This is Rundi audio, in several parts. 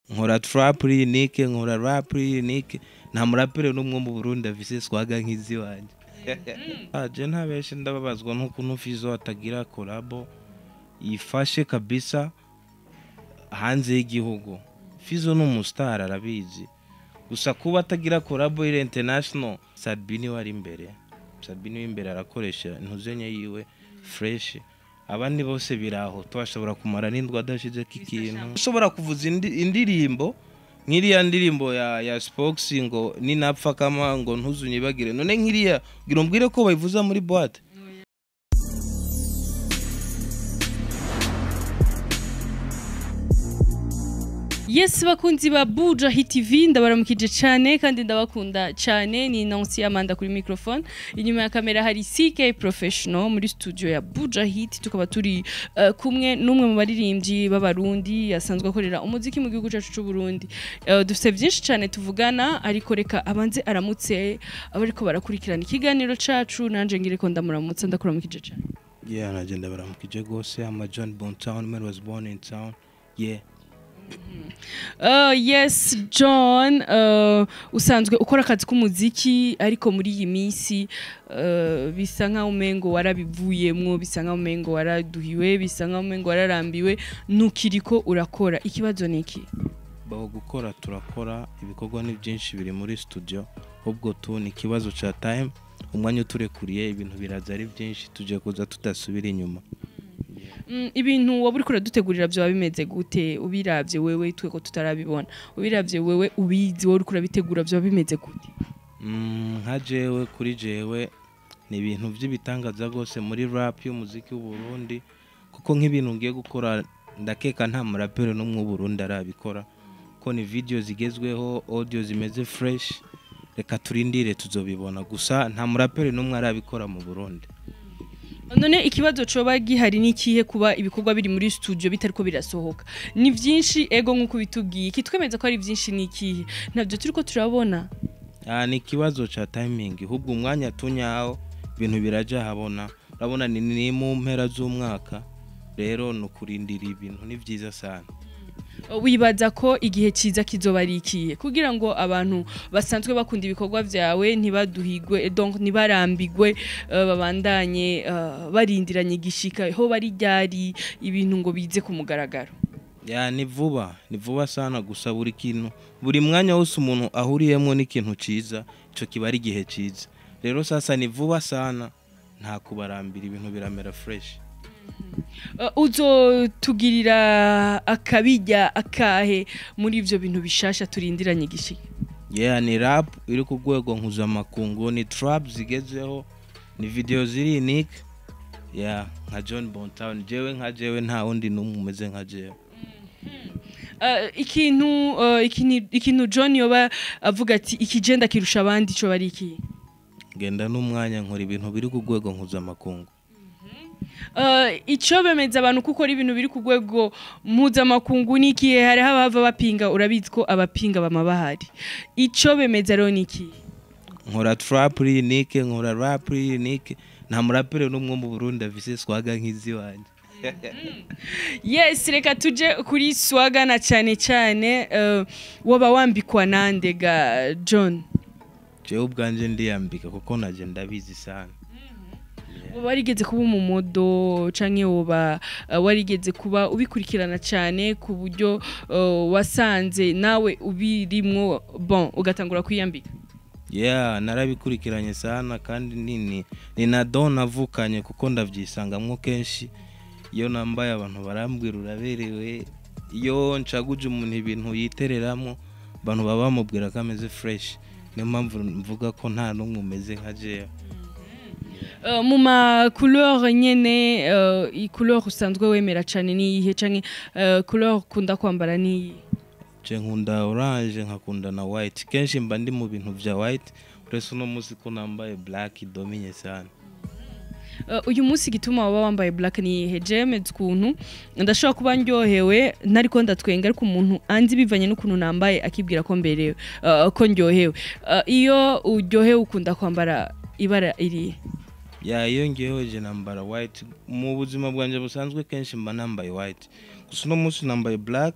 Nkora trap unique, nkora rap unique. Nta muraperi n'umwe mu Burundi afise swaga nk'izi wanje. Je ntabeshe, ndababazwa n'ukuntu Fizzo atagira collabo ifashe kabisa hanze y'igihugu. Fizzo ni umustar, arabizi. Gusa kuba atagira collabo iri international. Sat-B niwe ari imbere, Sat-B niwe imbere, arakoresha intuzenye yiwe fresh. Abandi bose biraho, twashobora kumara n'indwi adashizeko ikintu. Ushobora kuvuza indirimbo nk'iriya ndirimbo ya Spox ngo ninapfa kama ngo ntuzunyibagire. None nk'iriya ngira umbwire ko bayivuza muri boîte? Yes, bakunzi ba Buja Hit TV, ndabaramukije cyane kandi ndabakunda cyane. Ni Nancy Amanda kuri microphone, inyuma ya kamera hari CK Professional. Muri studio ya Buja Hit tukaba turi kumwe n'umwe mu baririmbyi b'Abarundi asanzwe akorera umuziki mu gihugu cyacu cy'u Burundi. Dufite byinshi cyane tuvugana, ariko reka abanze aramutse abariko barakurikirana ikiganiro cacu, nanje ngire ko ndamuramutsa. Ndakuramukije cyane. Yeah, naje ndabaramukije gose. I'm a John Bontown man, was born in town, yeah. Yes John, usanzwe ukora akazi k'umuziki, ariko muri iyi minsi bisa nkaho umengo warabivuyemwo, bisa nkaho umengo waraduhiwe, bisa nkaho umengo wararambiwe, ntukiriko urakora. Ikibazo ni iki? Baho gukora turakora, ibikorwa ni byinshi biri muri studio. Ahubwo tu ni ikibazo ca time, umwanya uturekuriye ibintu biraza ari byinshi, tuje kuza tudasubira inyuma. Ibintu waba uriko uradutegurira vyoba bimeze gute ubiravye wewe, twe ko tutarabibona? Ubiravye wewe ubizi, wowe uriko urabitegura, vyoba bimeze gute? Nka jewe, kuri jewe ni ibintu by'ibitangaza rwose muri rap y'umuziki w'u Burundi, kuko nk'ibintu ngiye gukora ndakeka nta muraperi n'umwe w'u Burundi arabikora, ko ni video zigezweho, audio zimeze fresh. Reka turindire tuzobibona, gusa nta muraperi n'umwe arabikora mu Burundi. None ikibazo coba gihari ni ikihe, kuba ibikorwa biri muri studio bitariko birasohoka? Ni vyinshi, ego, nk'uko bitubwiye. Kitwemeza ko ari vyinshi ni ikihe? Ntabyo turiko turabona. Ah, ni ikibazo ca timing. Ahubwo umwanya tunyawo ibintu biraja habona. Urabona ni mu mpera z'umwaka, rero ni ukurindira, ibintu ni vyiza sana. Wibaza ko igihe ciza kizoba ari ikihe kugira ngo abantu basanzwe bakunda ibikorwa vyawe ntibaduhigwe, donc ntibarambigwe, babandanye barindiranye igishika? Ho bari ryari ibintu ngo bize ku mugaragaro? Ya, ni vuba, ni vuba sana. Gusa buri kintu, buri mwanya wose umuntu ahuriyemo n'ikintu ciza, ico kiba ari igihe ciza. Rero sasa ni vuba sana, nta kubarambira, ibintu biramera fresh. Uzotugirira akabijya akahe muri ivyo bintu bishasha turindiranye igishika? Yeah, ni rap iri ku rwego mpuzamakungu, ni trap zigezeho, ni video ziri unique. Yeah, nka John Bontown, jewe nka jewe, nta wundi n'umwe umeze nka jewe. Ikintu John yoba avuga ati ikigenda kirusha abandi ico bari iki? Ngenda n'umwanya, nkora ibintu biri ku rwego mpuzamakungu. Ico bemeza abantu kuko ari ibintu biri ku rwego mpuzamakungu ni ikihe? Hariho abava bapinga, urabizi ko abapinga bama bahari. Ico bemeza rero ni ikihe? Nkora trap unique, nkora rap unique. Nta muraperi n'umwe mu Burundi afise swaga nk'izi wanje. Yes, reka tuje kuri swaga na cyane cyane, waba wambikwa nande ga John? Jewe ubwanje ndiyambika, kuko naje ndabizi sana. Woba warigeze kuba umumodel, canke woba warigeze kuba ubikurikirana cyane ku buryo wasanze nawe ubirimwo, bon, ugatangura kwiyambika? Yeah, narabikurikiranye sana, kandi ni na don navukanye, kuko ndavyisangamwo kenshi. Iyo nambaye abantu barambwira uraberewe. Iyo ncaguje umuntu ibintu yitereramo, abantu baba bamubwira ko ameze fresh. Niyo mpamvu mvuga ko nta n'umwe umeze nka jewe. Mu ma couleur nyene, i couleur usanzwe wemera cane ni iyihe, canke couleur ukunda kwambara ni iyihe? Je nkunda orange, nkakunda na white. Kenshi mba ndi mu bintu vya white, uretse uno munsi ko nambaye black idominye sana. Uyu munsi gituma waba wambaye black ni iyihe? Jemeze ukuntu ndashobora kuba ndyohewe ntariko ndatwenga, ariko umuntu anzi bivanye n'ukuntu nambaye akibwira ko mberewe, ko ndyohewe. Iyo uryohewe ukunda kwambara ibara irihe? Ya, iyo ngewe je nambara white. Mu buzima bwanje busanzwe kenshi mba nambaye white, gusa uno munsi nambaye black.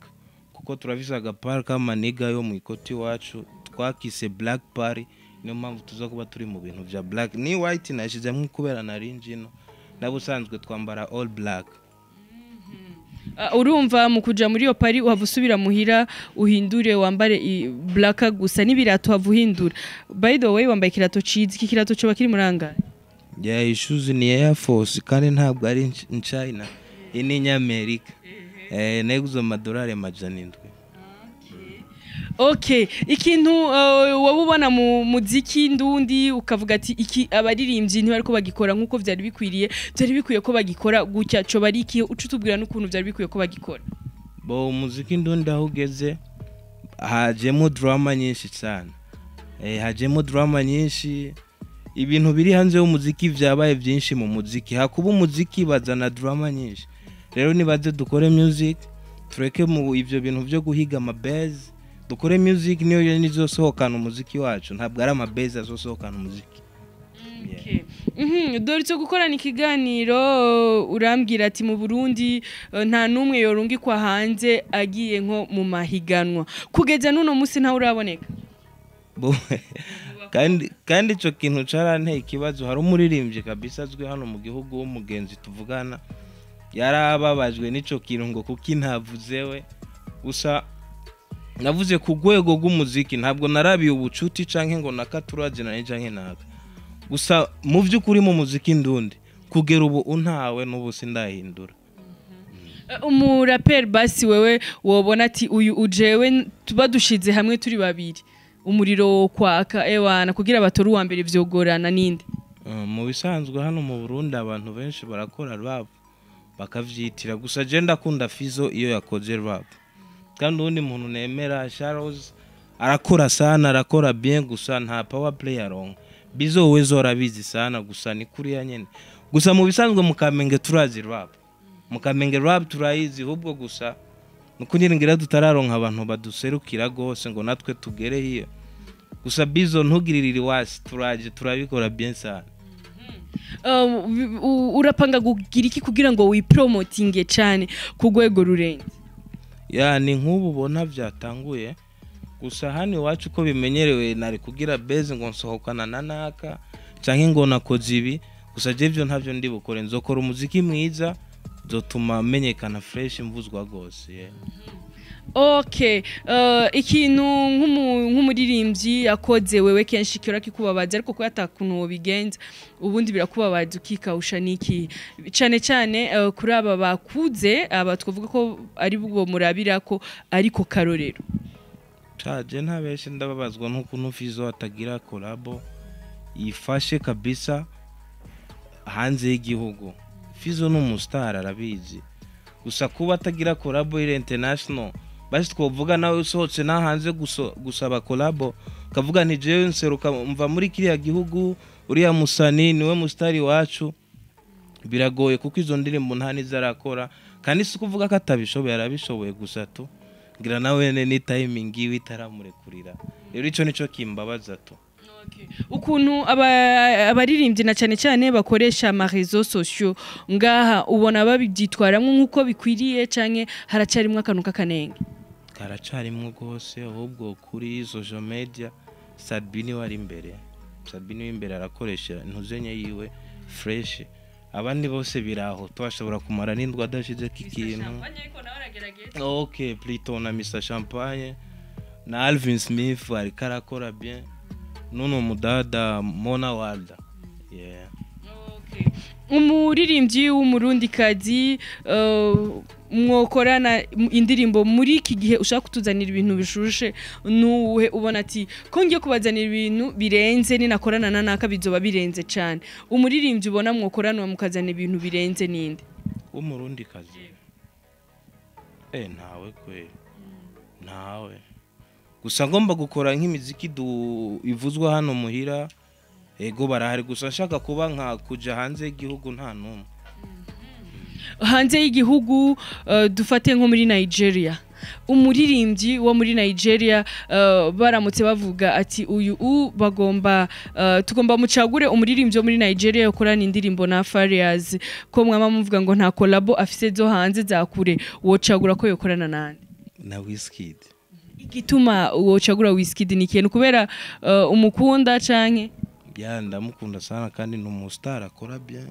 Kuko turafise agapari k'amaniga yo mu ikoti iwacu twakise Black Party. Niyo mpamvu tuza kuba turi mu bintu vya black ni white, nashizemwo kubera nari njino n'ubusanzwe twambara all black. Urumva mu kuja muri iyo party uhava usubira muhira uhindure, wambare black gusa n'ibirato uhava uhindura. By the way, wambaye ikirato ciza. Iki kirato coba kiri murangara? Yeah, issues ni Air Force kandi ntabwo ari China, iyi ni Nyamerika. Neguze amadolari 700. Okay, ikintu waba ubona mu muziki ndundi ukavuga ati iki abaririmbyi ntibariko bagikora nkuko vyari bikwiriye, vyari bikwiye ko bagikora gutya, co bari iki? Uca utubwira n'ukuntu vyari bikwiye ko bagikora. Bo, umuziki ndundi aho ugeze hajemo drama nyinshi cyane. Hajemo drama nyinshi, ibintu biri hanze y'umuziki vyabaye byinshi mu muziki. Hakuba umuziki bazana drama nyinshi. Rero nibaze dukore music, tureke mu ivyo bintu vyo guhiga amabuzz, dukore music, niyo nizosohokana umuziki wacu, ntabwo ari amabuzz azosohokana umuziki. Okay. Dore cyo gukorana ikiganiro urambwira ati mu Burundi nta numwe yorungikwa hanze agiye nko mu mahiganwa. Kugeza n'uno musi ntawe uraboneka. Bo, kandi ico kintu caranteye ikibazo. Hari umuririmbyi kabisa azwi hano mu gihugu w'umugenzi tuvugana, yarababajwe n'ico kintu ngo kuki ntavuzewe. Gusa navuze ku rwego rw'umuziki, ntabwo narabiye ubucuti canke ngo nakaturazinanye canke naka. Gusa mu vy'ukuri mu muziki ndundi kugera ubu untawe, n'ubu sindahindura. Umuraperi basi wewe wobona ati uyu ujewe tuba dushize hamwe turi babiri umuriro wo kwaka, ewana kugira batore uwa mbere vyogorana, ninde? Mu bisanzwe hano mu Burundi abantu benshi barakora rap bakavyitira. Gusa je ndakunda Fizo iyo yakoze rap, kandi uwundi muntu nemera Charles, arakora sana, arakora bien, gusa nta power play aronka. Bizo wezo arabizi sana, gusa ni kuriya nyene. Gusa mu bisanzwe mu Kamenge turazi rap, mu Kamenge rap turayizi, ahubwo gusa nuko nyine ngira tutararonka abantu baduserukira gose ngo natwe tugere hiyo. Gusa Bizo, ntugirire wasi, turaje turabikora bien sana. Urapanga kugira iki kugira ngo wipromotinge cyane ku rwego rurenze? Ya, ni nk'ubu ubona byatanguye. Gusa hano iwacu uko bimenyerewe, nari kugira buzz ngo nsohokana na naka canke ngo nakoze ibi. Gusa je ivyo ntavyo ndi bukore, nzokora umuziki mwiza zotuma menyekana fresh, mvuzwa gose, yeah. Okay, ikintu nk'umuririmbyi yakoze wewe kenshi kira kikubabaza, ariko ko atakuntu wobigenza ubundi birakubabaza ukikawusha, niki cane cane kuri aba bakuze, aba twavuga ko ari bwo murabira ko ariko karorero? Caje ntabeshe, ndababazwa n'ukuntu Fizo atagira collabo yifashe kabisa hanze y'igihugu. Fizo ni umustar, arabizi. Gusa kuba atagira collabo iri international, basi twovuga nawe usohotse na hanze gusaba collabo, kavuga nti jewe nseruka mva muri kiriya gihugu, uriya musani niwe mustari wacu, biragoye kuko izo ndirimbo nta nizo arakora. Kandi si kuvuga ko atabishoboye, arabishoboye, gusa tu ngira nawe ni timing yiwe itaramurekurira. Rero ico nico kimbabaza tu. Ukuntu abaririmbyi na cyane cyane bakoresha ama réseaux sociaux ngaha, ubona babibyitwaramwo nk'uko bikwiriye canke haracarimwo akantu k'akanenge? Karacarimwo rwose. Ahubwo kuri social media Sat-B niwe ari imbere, Sat-B niwe imbere, arakoresha ntuzenye yiwe fresh. Abandi bose biraho, twashobora kumara n'indwi adashizeko ikintu. Okay, Pluto na Mr Champagne na Alvin Smith ariko arakora bien, nuno mudada Mona Walda, yeah. Umuririmbyi w'umurundikazi mwokorana indirimbo muri iki gihe ushaka kutuzanira ibintu bishushe nuwuhe? Ubona ati ko ngiye kubazanira ibintu birenze, ninakorana na naka bizoba birenze cyane. Umuririmbyi ubona mwokorana mukazana ibintu birenze ninde? W'umurundi kazi? Ntawe kweli, ntawe. Gusa ngomba gukora nk'imiziki ivuzwa hano muhira, ego barahari. Gusa nshaka kuba nka kuja hanze y'igihugu, nta n'umwe. Hanze y'igihugu, dufate nko muri Nigeria, umuririmbyi wo muri Nigeria, baramutse bavuga ati uyu bagomba tugomba mucagure umuririmbyi wo muri Nigeria yokorana indirimbo na Farious, ko mwama muvuga ngo nta collabo afise zo hanze za kure, wocagura ko yokorana nande? Na Wizkid. Igituma wocagura Wizkid ni ikintu kubera umukunda canke? Ya, ndamukunda sana, kandi ni umustar, akora bien,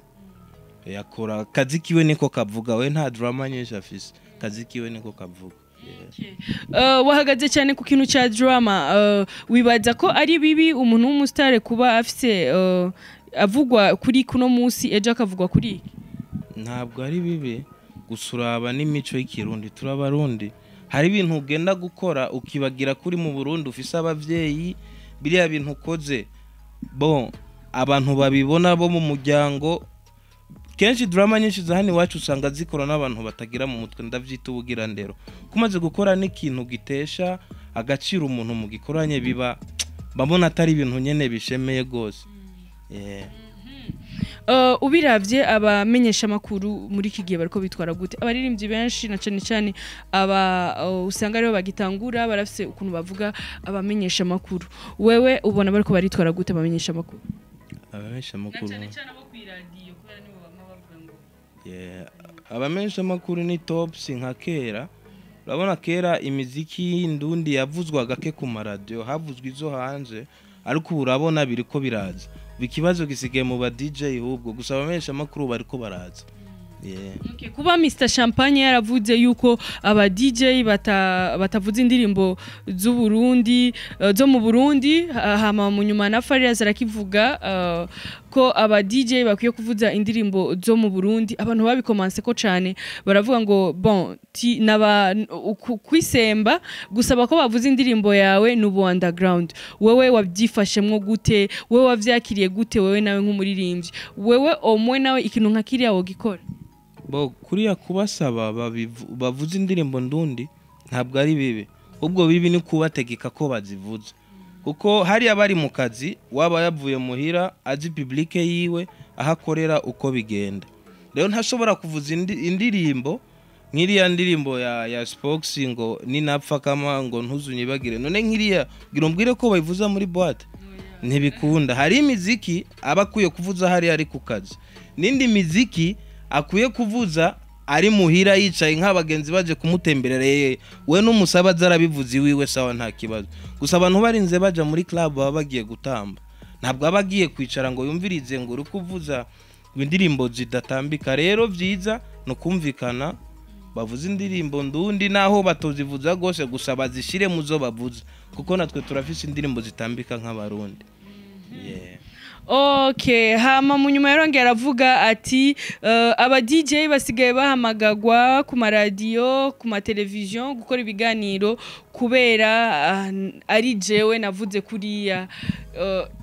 yakora akazi kiwe niko kavuga. We nta drama nyinshi afise, akazi kiwe niko kavuga. Yeah. Wahagaze cyane ku kintu cya drama. Wibaza ko ari bibi umuntu w'umusitari kuba afise avugwa kuri kuno munsi, ejo akavugwa kuri iki? Ntabwo ari bibi, gusa uraba n'imico y'Ikirundi, turabarundi, hari ibintu ugenda gukora ukibagira kuri mu Burundi ufise abavyeyi. Biriya bintu ukoze, bon, abantu babibona bo mu muryango. Kenshi drama nyinshi za hano iwacu usanga zikora n'abantu batagira mu mutwe, ndavyita ubugirandero. Kumaze gukora n'ikintu gitesha agaciro umuntu mu gikoranye, biba babona atari ibintu nyene bishemeye gose. Yeah. Ubiravye abamenyesha makuru muri iki gihe bariko bitwara gute? Abaririmbyi benshi, na cane cane aba usanga aribo bagitangura, barafise ukuntu bavuga abamenyesha makuru. Wewe ubona bariko baritwara gute abamenyesha makuru? Abamenyesha makuru Cyane abo kwiradiyo, kubera nibo bama bavuga ngo Yeah. Abamenyesha makuru ni top, si nka kera. Urabona kera imiziki y'indundi yavuzwa gake ku maradiyo, havuzwa izo hanze, ariko ubu urabona biriko biraza. Ubu ikibazo gisigaye mu ba DJ ahubwo, gusa abamenyesha makuru bariko baraza. Yeah. Okay, kuba Mr Champagne yaravuze yuko aba DJ batavuze indirimbo z'u Burundi, zo mu Burundi, hama mu nyuma na Farious arakivuga ko aba DJ bakwiye kuvuza indirimbo zo mu Burundi, abantu babikomanse ko cane baravuga ngo bon ti naba kwisemba gusaba ko bavuza indirimbo yawe n'ubu underground. Wewe wabyifashemwo gute? Wewe wavyakiriye gute? Wewe nawe nk'umuririmbyi, wewe omwe nawe ikintu nka kiriya wogikora? Bo kuriya kubasaba bavuze indirimbo ndundi ntabwo ari bibi, ubwo bibi ni kubategeka ko bazivuza, kuko hariya bari mu kazi, waba yavuye muhira azi public yiwe aho akorera uko bigenda. Rero ntashobora kuvuza indirimbo nk'iriya ndirimbo ya Spox ngo ninapfa kama ngo ntuzunyibagire. None nk'iriya ngira umbwire ko bayivuza muri boîte? Ntibikunda. Hari imiziki aba akwiye kuvuza hariya ari ku kazi, n'indi miziki akwiye kuvuza ari muhira yicaye nk'abagenzi baje kumutemberera. Yeye we n'umusaba aza arabivuza iwiwe, sawa, nta kibazo. Gusa abantu barinze baja muri club baba bagiye gutamba, ntabwo aba agiye kwicara ngo yumvirize ngo uri kuvuza indirimbo zidatambika. Rero vyiza ni ukumvikana, bavuze indirimbo ndundi naho batozivuza gose, gusa bazishire mu zo bavuza, kuko natwe turafise indirimbo zitambika nk'Abarundi. Yeah. Okay, hama mu nyuma yarongera aravuga ati aba DJ basigaye bahamagagwa ku maradiyo, ku mateleviziyo gukora ibiganiro kubera ari jewe navuze kuriya.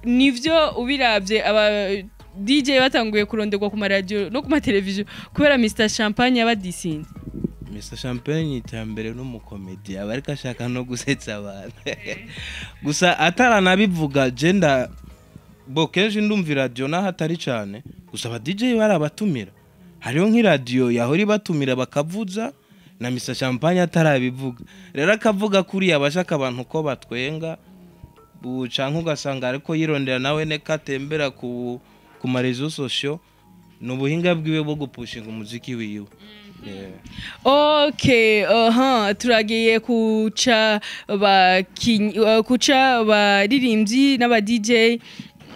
Nivyo ubiravye aba DJ batanguye kuronderwa ku maradiyo no ku mateleviziyo kubera Mr Champagne yabadisinze? Mr Champagne iterambere n'umukomedi, aba ariko ashaka no gusetsa abantu. Gusa ataranabivuga, je bo kenshi ndumva iradiyo naho atari cyane, gusa aba DJ barabatumira. Hariho nk'iradiyo yahora ibatumira bakavuza na Mr Champagne atarabivuga. Rero akavuga kuriya abashaka abantu ko batwenga, canke ugasanga ariko yirondera nawe neka atembera ku ma réseaux sociaux, ni ubuhinga bwiwe bwo gupushinga umuziki wiwe. Yeah. Okay, turagiye kuca kuca baririmbyi n'aba DJ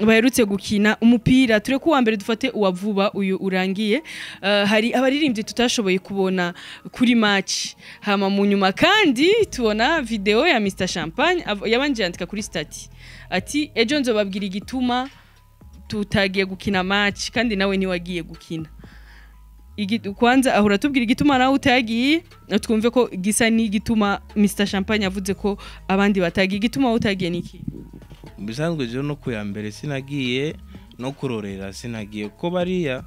baherutse gukina umupira. Ture kuwa mbere, dufate uwa vuba, uyu urangiye. Hari abaririmbyi tutashoboye kubona kuri match, hama mu nyuma kandi tubona video ya Mr Champagne yabanje yandika kuri statut ati ejo nzobabwira igituma tutagiye gukina match, kandi nawe ntiwagiye gukina. Kwanza ahora tubwira igituma nawe utagiye, twumve ko gisa n'igituma Mr Champagne yavuze ko abandi batagiye. Igituma wowe utagiye niki? Mu bisanzwe rero no kuya mbere sinagiye, no kurorera sinagiye, kuko bariya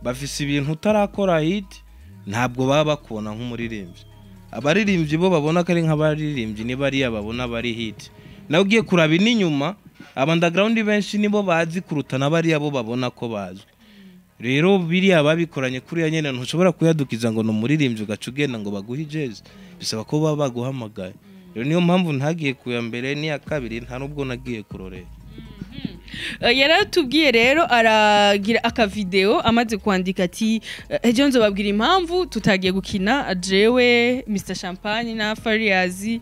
bafise ibintu utarakora hit ntabwo baba bakubona nk'umuririmbyi. Abaririmbyi bo babona ko ari nk'abaririmbyi ni bariya babona bari hit. Nawe ugiye kuraba n'inyuma, aba underground benshi nibo bazi kuruta na bariya bo babona ko bazwi. Rero biriya babikoranye kuriya nyene, ntushobora kuyadukiza ngo ni umuririmbyi ugaca ugenda ngo baguhe ijezi, bisaba ko baba baguhamagaye. Rero niyo mpamvu ntagiye kuya mbere n'iya kabiri, nta nubwo nagiye kurorera. Yaratubwiye rero, aragira akavideo amaze kwandika ati ejo nzobabwira impamvu tutagiye gukina, jewe Mr Champagne na Fariazi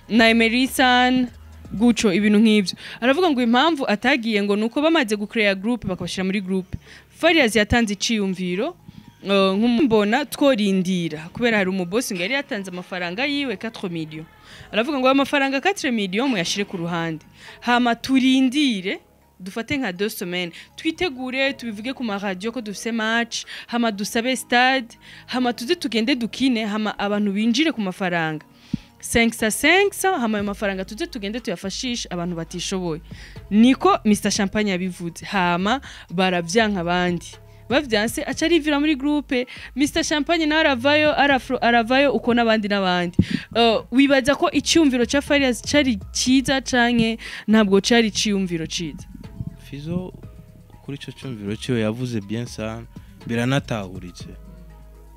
na Emerson guco, ibintu nk'ivyo. Aravuga ngo impamvu atagiye ngo nuko bamaze gucreate groupe, bakabashira muri groupe. Fariazi yatanze iciyumviro nk'umbona tworindira kubera hari umubosi ngo yari yatanze amafaranga yiwe 4 millions. Aravuga ngo ayo mafaranga 4 millions muyashire ku ruhande, hama turindire, dufate nka 2 semaines, twitegure, tubivuge ku maradiyo ko dufise match, hama dusabe stade, hama tuze tugende dukine, hama abantu binjire ku mafaranga 5 5, hama ayo mafaranga tuze tugende tuyafashishe abantu batishoboye. Niko Mr Champagne yabivuze, hama baravyanka. Abandi bavyanse, aca arivira muri groupe. Mr Champagne nawe aravayo, arafro aravayo, uko n'abandi n'abandi. Wibaza ko icyumviro ca Farias cari ciza canke ntabwo cari iciyumviro ciza? Fizo kuri ico cyumviro ciwe yavuze bien sana, biranatahuritse.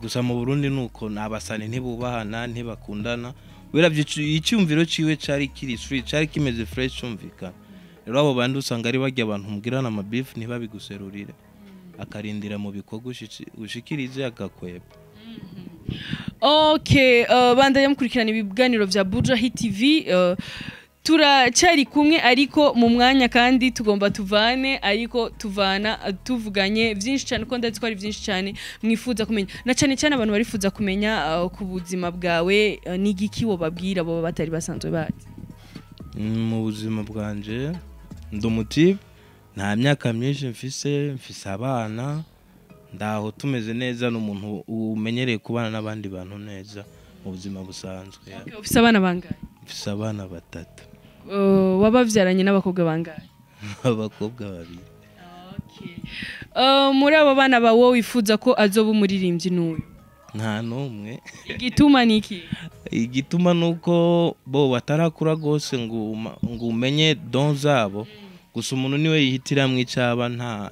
Gusa mu Burundi nuko nabasani ntibubahana, ntibakundana. Wiravye icyumviro ciwe cari kiri street, cari kimeze fresh, cumvikana. Rero abo bandi usanga ari barya abantu mugirana amabeef ntibabiguserurire, akarindira mu bikorwa ushikirize agakweba. Okay, bandanya mukurikirana ibiganiro vya Buja Hit TV. Turacari kumwe, ariko mu mwanya kandi tugomba tuvane, ariko tuvana tuvuganye vyinshi cyane, ko ndazi ko ari vyinshi cyane mwifuza kumenya, na cyane cyane abantu barifuza kumenya ku buzima bwawe. N'igiki wo babwira bo batari basanzwe bazi? Mu buzima bwanje ndi umutipe, nta myaka myinshi mfise, mfise abana, ndaho tumeze neza, ni umuntu umenyereye kubana n'abandi bantu neza mu buzima busanzwe, yeah. Okay, ufise abana bangahe? Mfise abana batatu. Wabavyaranye n'abakobwa bangahe? Abakobwa babiri. Okay. Muri abo bana bawe wifuza ko azoba umuririmbyi n'uyu? Nta n'umwe. Igituma ni iki? Igituma ni uko bo batarakura rwose ngo umenye don zabo. Gusa umuntu niwe yihitiramwo icaba,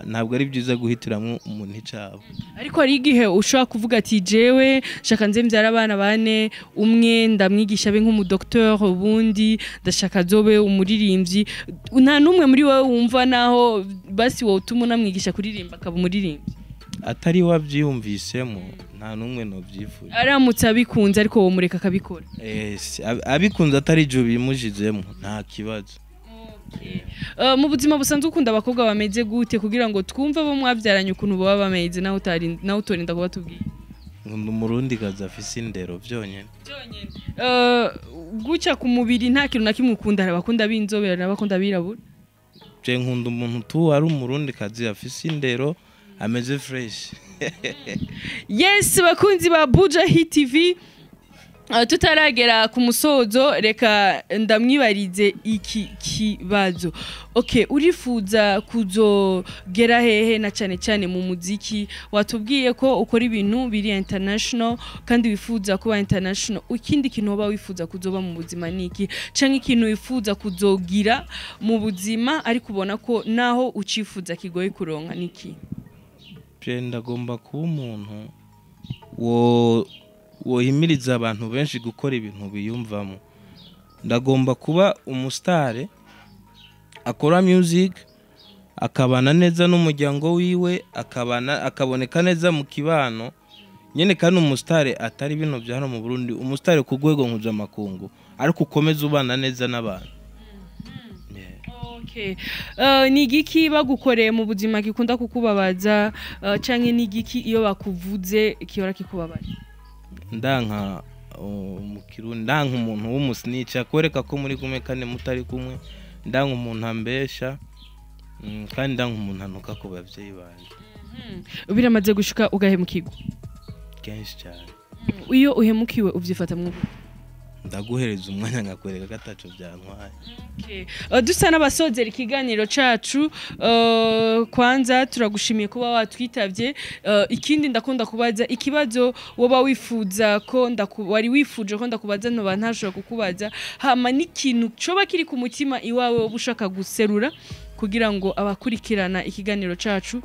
ntabwo ari byiza guhitiramwo umuntu icaba. Ariko hari igihe ushobora kuvuga ati jewe shaka nze mbyara abana bane, umwe ndamwigisha abe nk'umudokteur, ubundi ndashaka azobe umuririmbyi. Nta n'umwe muri wowe wumva naho basi wowe utuma unamwigisha kuririmba akaba umuririmbyi? Atari wabyiyumvisemo, nta n'umwe nobyifuje. Aramutse abikunze ariko wowe mureka akabikora? Abikunze atari ibyo bimushizemo, nta kibazo. Mu buzima busanzwe ukunda abakobwa bameze gute, kugira ngo twumve abo mwabyaranye ukuntu baba bameze, nawe utari nawe utorinda kubatubwira? Nkunda Umurundi kazi afise indero byonyine. Guca ku mubiri nta kintu na kimwe ukunda? Hari abakunda b'inzobe, hari n'abakunda abirabura. Je nkunda umuntu tu ari Umurundi kazi afise indero, ameze fresh. Yes, bakunzi ba Buja Hit TV, tutaragera ku musozo, reka ndamwibarize iki kibazo. Okay, urifuza kuzogera hehe, na cyane cyane mu muziki? Watubwiye ko ukora ibintu biri international kandi wifuza kuba international. Ikindi kintu woba wifuza kuzoba mu buzima niki, canke ikintu wifuza kuzogira mu buzima ariko ubona ko naho ucifuza kigoye kuronka niki? Je ndagomba kuba umuntu wo wohimiriza abantu benshi gukora ibintu biyumvamo. Ndagomba kuba umusitare akora music, akabana neza n'umuryango wiwe, akabana akaboneka neza mu kibano nyene, kandi umusitare atari bino bya hano mu Burundi, umusitare ku rwego mpuzamakungu, ariko ukomeza ubana neza n'abantu. Yeah. Okay. Ni igiki bagukoreye mu buzima gikunda kukubabaza, canke ni igiki iyo bakuvuze kihora kikubabaza? Ndanka mu Kirundi, ndanka umuntu w'umusnitch akwereka ko muri kumwe kandi mutari kumwe, ndanka umuntu ambesha, kandi ndanka umuntu anuka ku bavyeyi banje. Biramaze gushika ugahemukirwa? Kenshi cyane. Iyo uhemukiwe uvyifata mu? Ndaguhereza umwanya nkakwereka ko ataco byantwaye. Okay. Dusa n'abasozera ikiganiro cacu. Kwanza turagushimiye kuba watwitavye. Ikindi ndakunda kubaza ikibazo woba wifuza ko wari wifuje ko ndakubaza ntoba ntashobora kukubaza, hama n'ikintu coba kiri ku mutima iwawe woba ushaka guserura kugira ngo abakurikirana ikiganiro cacu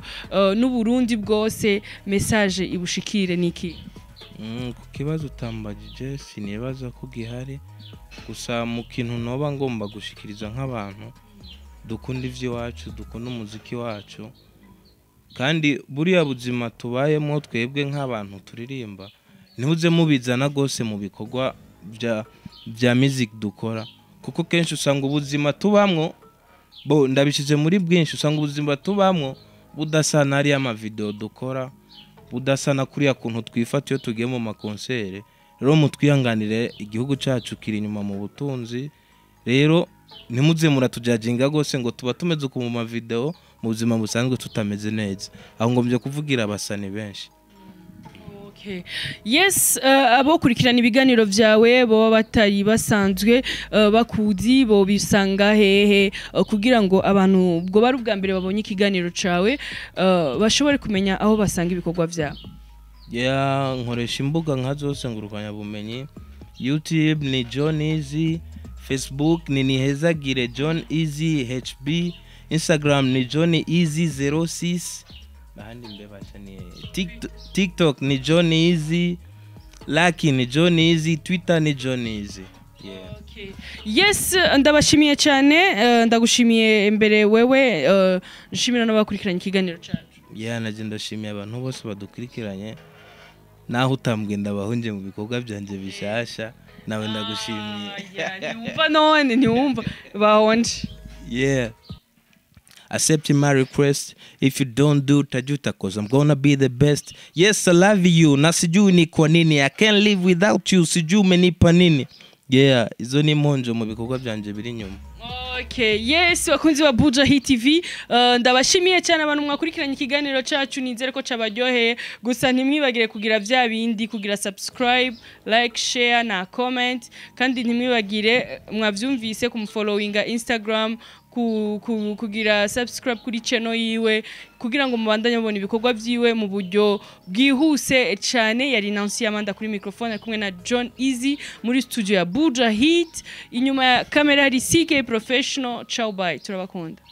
n'Uburundi bwose message ibushikire niki? Ku kibazo utambagije sinibaza ko gihari. Gusa mu kintu noba ngomba gushikiriza nk'abantu Dukunda ivy'iwacu, dukunda umuziki wacu, kandi buriya buzima tubayemo twebwe nk'abantu turirimba, ntibuze mubizana rwose mu bikorwa bya music dukora, kuko kenshi usanga ubuzima tubamwo, bo ndabishyize muri bwinshi, usanga ubuzima tubamwo budasa n'ariya mavideo dukora, budasa na kuriya kuntu twifata iyo tugiye mu makonsere. Rero mutwihanganire, igihugu cyacu kiri inyuma mu butunzi. Rero ntimuze muratujajinga rwose ngo tuba tumeze uku mu mavideo, mu buzima busanzwe tutameze neza. Aho ngombye kuvugira abasani benshi. Okay. Yes, abo kurikirana ibiganiro vyawe boba batari basanzwe bakuzi, bo bisanga hehe, kugira ngo abantu ubwo bari ubwa mbere babonye ikiganiro cawe bashobore kumenya aho basanga ibikorwa vyawe? Yeah, nkoresha imbuga nka zose ngurukanabumenyi. YouTube ni John Easy, Facebook ni Nihezagire John Easy HB, Instagram ni John Easy 06, ahandi mbebasha ni TikTok ni John Easy, Lucky ni John Easy, Twitter ni John Easy, yeah. Okay. Yes, ndabashimiye cyane, ndagushimiye imbere wewe, nshimira n'abakurikiranye ikiganiro cacu. Yeah, naje ndashimiye abantu bose badukurikiranye, naho utambwe ndabahunje mu bikorwa byanje bishasha. Nawe ndagushimiye. Ah, yeah, ntiwumva none, ntiwumva bahonje. Yeah. Accept my request. If you don't do, tajuta, 'cause I'm gonna be the best. Yes, I love you. Na sijui ni kwa nini. I can't live without you. Sijui umenipa nini. Yeah, izo ni imponjo mu bikorwa byanje biri inyuma. Okay, yes, bakunzi ba Buja Hit TV, ndabashimiye cyane abantu mwakurikiranye ikiganiro cacu. Nizere ko cabaryoheye. Gusa ntimwibagire kugira vya bindi, kugira subscribe, like, share na comment. Kandi ntimwibagire, mwavyumvise, kumufollowinga Instagram, kugira subscribe kuri channel yiwe, kugira ngo mubandanye mubona ibikorwa vyiwe mu buryo bwihuse cyane. Yari Nancy Amanda kuri microphone, ari kumwe na John Easy muri studio ya Buja Hit. Inyuma ya kamera hari CK Professional. Ciao, bye, turabakunda.